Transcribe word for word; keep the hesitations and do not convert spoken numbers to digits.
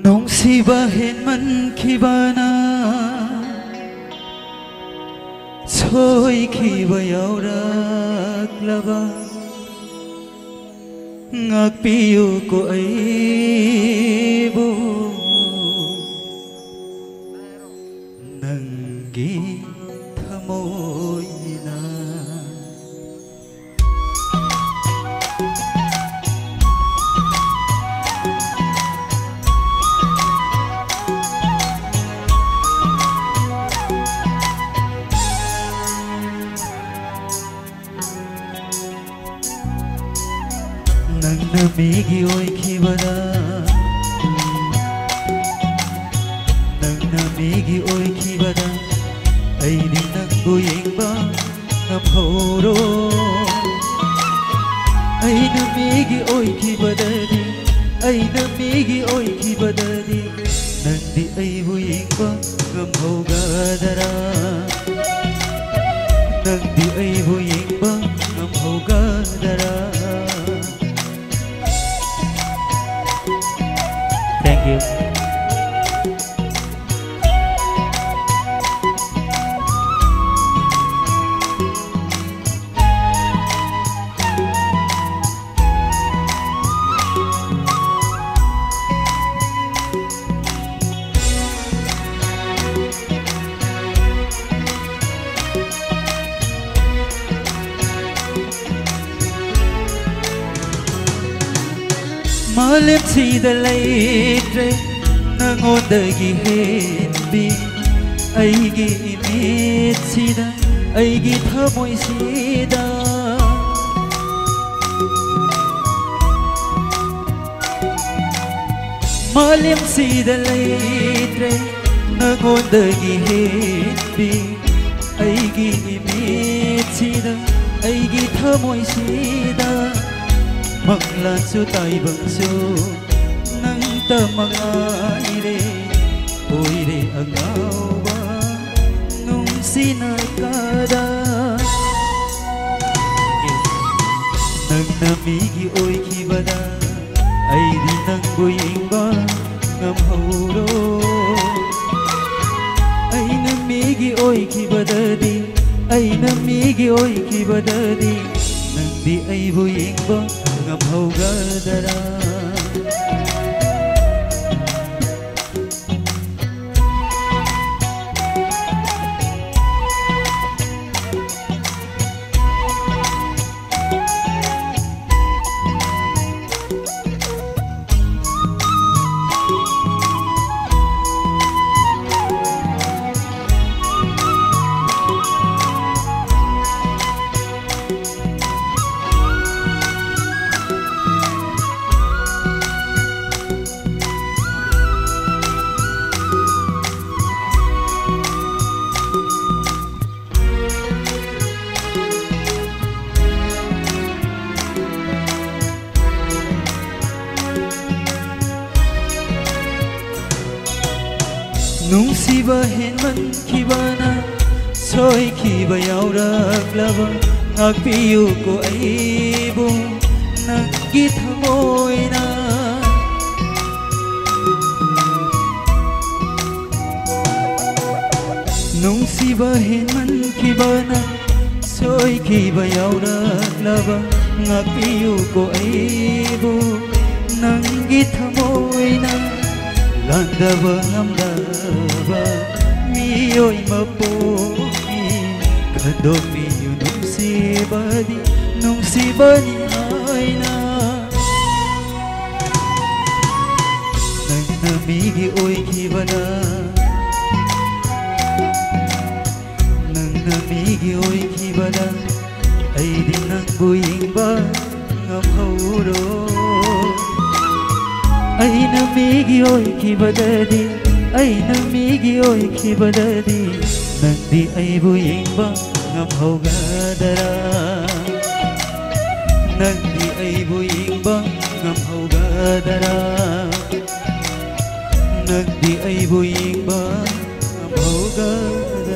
ꯅꯨꯡꯁꯤꯕ ꯍꯦꯟꯃꯟꯈꯤꯕꯅ ꯁꯣꯏꯈꯤꯕ ꯌꯥꯎꯔꯛꯂꯕ ꯉꯥꯛꯄꯤꯌꯨꯀꯣ ꯑꯩꯕꯨ ꯅꯪꯒꯤ ꯊꯃꯣꯏꯅ꯫ ꯅꯪꯅ ꯃꯤꯒꯤ ꯑꯣꯏꯈꯤꯕꯗ, ꯅꯪꯅ ꯃꯤꯒꯤ ꯑꯣꯏꯈꯤꯕꯗ, ꯑꯩꯗꯤ ꯅꯪꯕꯨ ꯌꯦꯡꯕ ꯉꯝꯍꯧꯔꯣ꯫ ꯑꯩꯅ ꯃꯤꯒꯤ ꯑꯣꯏꯈꯤꯕꯗꯗꯤ, ꯑꯩꯅ ꯃꯤꯒꯤ ꯑꯣꯏꯈꯤꯕꯗꯗꯤ, ꯅꯪꯗꯤ ꯑꯩꯕꯨ ꯌꯦꯡꯕ ꯉꯝꯍꯧꯒꯗꯔꯥ? ꯅꯪꯗꯤ ꯑꯩꯕꯨ ꯌꯦꯡꯕ ꯉꯝꯍꯧꯒꯗꯔꯥ? Thank you. ꯃꯥꯂꯦꯝꯁꯤꯗ ꯂꯩꯇ꯭ꯔꯦ ꯅꯉꯣꯟꯗꯒꯤ ꯍꯦꯟꯕꯤ ꯑꯩꯒꯤ ꯏꯃꯤꯠꯁꯤꯗ, ꯑꯩꯒꯤ ꯊꯃꯣꯏꯁꯤꯗ꯫ ꯃꯥꯂꯦꯝꯁꯤꯗ ꯂꯩꯇ꯭ꯔꯦ ꯅꯉꯣꯟꯗꯒꯤ ꯍꯦꯟꯕꯤ ꯑꯩꯒꯤ ꯏꯃꯤꯠꯁꯤꯗ, ꯑꯩꯒꯤ ꯊꯃꯣꯏꯁꯤꯗ꯫ ꯃꯪꯂꯥꯟꯁꯨ ꯇꯥꯏꯕꯪꯁꯨ ꯅꯪꯇ ꯃꯉꯥꯏꯔꯦ, ꯑꯣꯏꯔꯦ ꯑꯉꯥꯎꯕ ꯅꯨꯡꯁꯤꯅ ꯀꯗꯥ꯫ ꯅꯪꯅ ꯃꯤꯒꯤ ꯑꯣꯏꯈꯤꯕꯗ ꯑꯩꯗꯤ ꯅꯪꯕꯨ ꯌꯦꯡꯕ ꯉꯝ ꯑꯣꯏꯈꯤꯕꯗꯗꯤ ꯅꯪꯗꯤ ꯑꯩꯕꯨ ꯌꯦꯡꯕ ꯉꯝꯍꯧꯒꯗꯔꯥ? ꯅꯨꯡꯁꯤꯕ ꯍꯦꯟꯃꯟꯈꯤꯕꯅ ꯁꯣꯏꯈꯤꯕ ꯌꯥꯎꯔꯛꯂꯕ, ꯉꯥꯛꯄꯤꯌꯨꯀꯣ ꯑꯩꯕꯨ ꯅꯪꯒꯤ ꯊꯃꯣꯏꯅ꯫ ꯅꯨꯡꯁꯤꯕ ꯍꯦꯟꯃꯟꯈꯤꯕꯅ ꯁꯣꯏꯈꯤꯕ ꯌꯥꯎꯔꯛꯂꯕ, ꯉꯥꯛꯄꯤꯌꯨꯀꯣ ꯑꯩꯕꯨ ꯅꯪꯒꯤ ꯊꯃꯣꯏꯅ꯫ ꯂꯥꯟꯗꯕ ꯉꯝꯗꯕ ꯃꯤꯑꯣꯏ ꯃꯄꯣꯛꯅꯤ, ꯈꯟꯗꯣꯛꯄꯤꯌꯨ ꯅꯨꯡꯁꯤꯕꯗꯤ ꯅꯨꯡꯁꯤꯕꯅꯤ ꯍꯥꯏꯅ꯫ ꯅꯪꯅ ꯃꯤꯒꯤ ꯑꯣꯏꯈꯤꯕꯅ, ꯅꯪꯅ ꯃꯤꯒꯤ ꯑꯣꯏꯈꯤꯕꯅ ꯑꯩꯗꯤ ꯅꯪꯕꯨ ꯌꯦꯡꯕ ꯉꯝꯍꯧꯔꯣꯏ꯫ ꯑꯩꯅ ꯃꯤꯒꯤ ꯑꯣꯏꯈꯤꯕꯗꯗꯤ, ꯑꯩꯅ ꯃꯤꯒꯤ ꯑꯣꯏꯈꯤꯕꯗꯗꯤ ꯅꯪꯗꯤ ꯑꯩꯕꯨ ꯌꯦꯡꯕ ꯉꯝꯍꯧꯒꯗꯔꯥ? ꯅꯪꯗꯤ ꯑꯩꯕꯨ ꯌꯦꯡꯕ ꯉꯝꯍꯧꯒꯗꯔꯥ? ꯅꯪꯗꯤ ꯑꯩꯕꯨ ꯌꯦꯡꯕ ꯉꯝꯍꯧꯒꯗꯔꯥ?